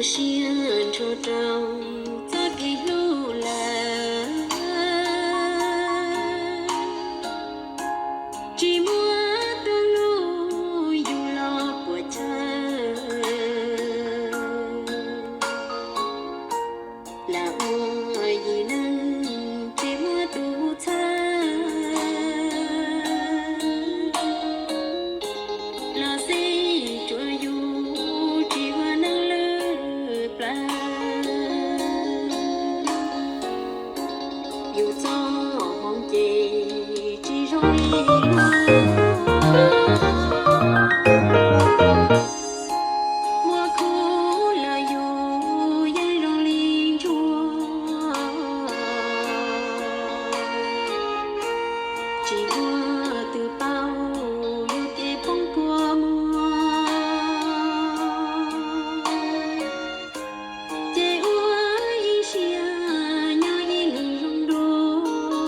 Siab nrho rau txoj kev hlub lawm, tsis muaj tus hlub yus los puas chaw. Lam ua yim neeg tsis muaj tus txhawb, los xij tsuas yus tsis ua neeg lwj plaws. Yus txoj hmoov ces tsis zoo li luag. Muaj khub los yus yeej zoo li ntsuag, tsis muaj tus paub yus ces poob kua muag. Ces ua ib siab nyob ib leeg zoo dua,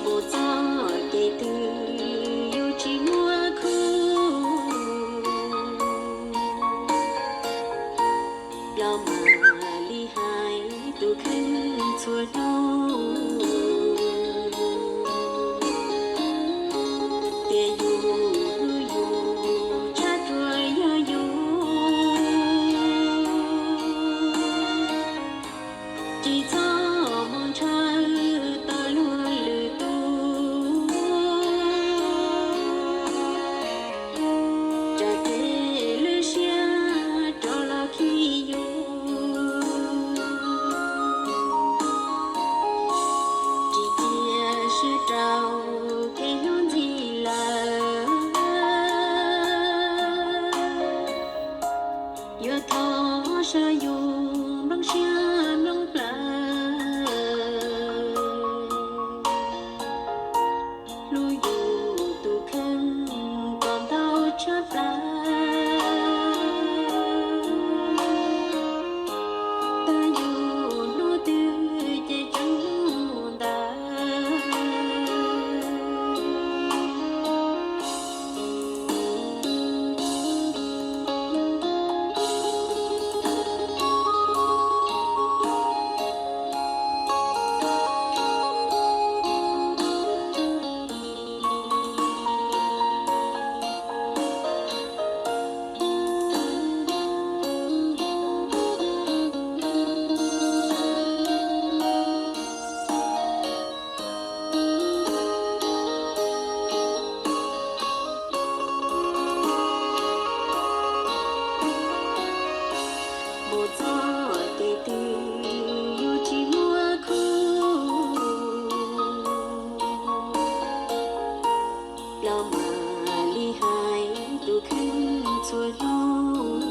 mus txoj kev twg yus tsis muaj khub. Los mam li hais tus kheej txhua hnub, tias yus hlub yus tshaj tsuas yog yus. Tsis txhob mus ntshaw tau luag lwm tus, tsam ces lwj siab rov los khi yus. Tsis cia siab rau kev hnub ntxiv lawm, yuav thov saib yus nplooj siab nplooj plawv, hlub yus tus kheej kom ntau tshaj plaws. Tag yus hnub twg ces tseem mus ntawd. Mus txoj kev twg yus tsis muaj khub, los mam li hais tus kheej txhua hnub.